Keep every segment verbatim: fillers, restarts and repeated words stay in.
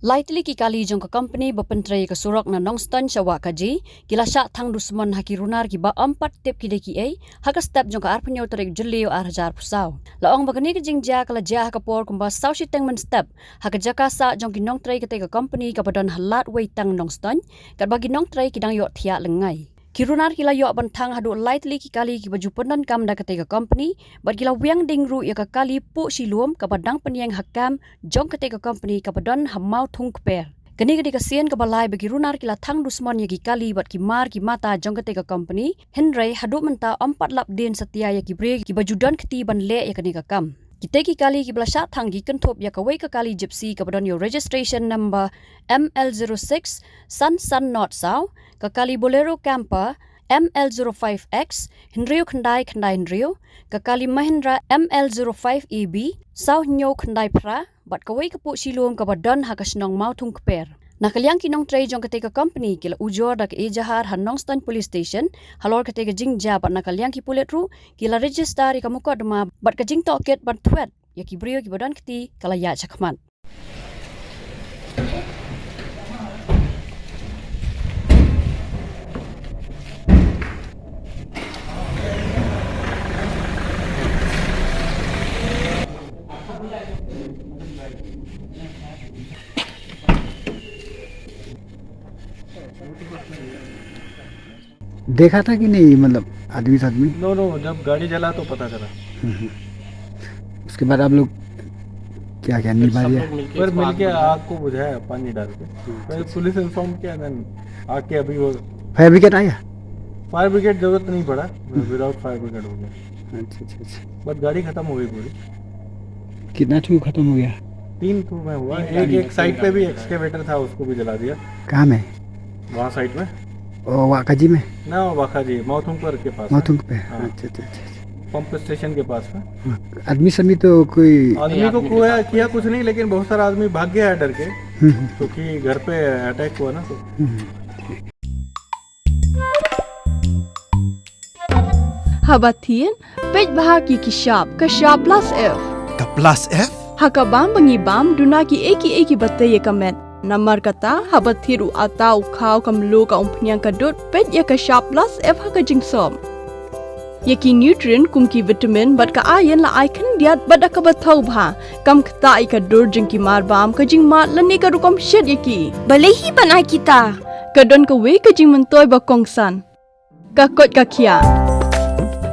Lai tylli ki kali jong ka company ba pyntrei ka surok na Nongstoiñ sha Wahkaji ki la shah thang dusmon ha ki runar kiba ym pat tip ki dei kiei ha ka step jong ka arphew tarik Jylliew arhajar arphew saw. La ong ba kane ka jingjia ka la jia ha ka por kumba saw shiteng mynstep ha ka jaka sah jong ki nongtrei katei ka company kaba don ha Ladweitang Nongstoiñ, katba ki nongtrei ki dang ïoh thiah lyngngai. Ki runar ki la ïoh ban thang haduh lai tylli ki kali kiba ju pyndonkam da katei ka company, bad ki la wiang ding ruh ïa ka kali puh shilum kaba dang pynïeng ha kam jong katei ka company kaba don ha Mawthung Kper. Kane ka dei ka sien kaba lai ba ki runar ki la thang dusmon ïa ki kali bad ki mar ki mata jong katei ka company, hynrei haduh mynta ym pat lap dien satia ïa ki briew kiba ju don kti ban leh ïa kane ka kam. Kitei ki kali kiba la shah thang ki kynthup ïa kawei ka kali Gypsy kaba don ïa u registration number M L zero six san san not saw, ka kali Bolero Camper M L zero five X hynriew khyndai khyndai hynriew, ka kali Mahindra M L zero five A B saw hynñiew khyndai phra, bad kawei ka puh shilum kaba don ha ka shnong Mawthung Kper. Na ka liang ki nongtrei jong katei ka company ki la ujor da ka ejahar ha Nongstoiñ Police Station halor katei ka jingjia, bad na ka liang ki pulit ruh ki la register ïa ka mukotduma, bad ka jingtohkit ban thwet ïa ki briew kiba don kti ka la ïaid shakhmat. देखा था कि नहीं, मतलब, आदमी सादमी? नो नो, जब गाड़ी जला तो पता चला। उसके बाद आप लोग क्या क्या निभा दिया? पर मिलके आग को बुझाया पानी डाल के। पहले पुलिस इन्फॉर्म किया, देन आके अभी वो फायर ब्रिगेड आया? फायर ब्रिगेड जरूरत नहीं पड़ा, विदाउट फायर ब्रिगेड हो गया। अच्छा अच्छा अच्छा। बट गाड़ी खत्म हो गई पूरी। कितना ठू खत्म हो गया? तीन ठू में हुआ, एक एक साइड पे भी एक्सकेवेटर था, उसको भी जला दिया। कहाँ में? वहाँ साइड में। ओ वाकाजी में? ना, वाकाजी माउथुंग पर के पास। माउथुंग पे। अच्छा अच्छा अच्छा। पंप स्टेशन के पास में। आदमी समी तो कोई आदमी को कोई किया कुछ नहीं, लेकिन बहुत सारा आदमी भाग गया है डर के, क्योंकि घर पे अटैक हुआ ना तो। Haba thied, peit bha ki ki shap, ka shap plus F. Ka plus F? Ha ka bam ba ngi bam duna ki ei ki ei ki batei ïa ka met. Namar kata haba thied u ata u khaw ka mluh ka umphniang ka dud, peit ïa ka shap plus F ha ka jingsop. Ïa ki nutrient kum ki vitamin bad ka iron la ai khyndiat bad da kaba thaw bha. Kam ktah ïa ka dur jong ki mar bam, ka jingmad lane ka rukom shet ïa ki. Balei hi ban ai kita? Ka don kawei ka jingmyntoi ba kongsan. Ka koit ka khiah.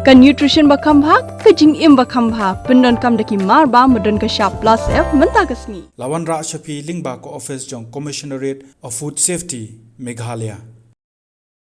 Ka nutrition ba kham bha, ka jingim ba kham bha, pyndonkam da ki mar bam ba don ka shap plus F mynta ka sngi. La wanrah sha phi lyngba ka office jong Commissionerate of Food Safety, Meghalaya.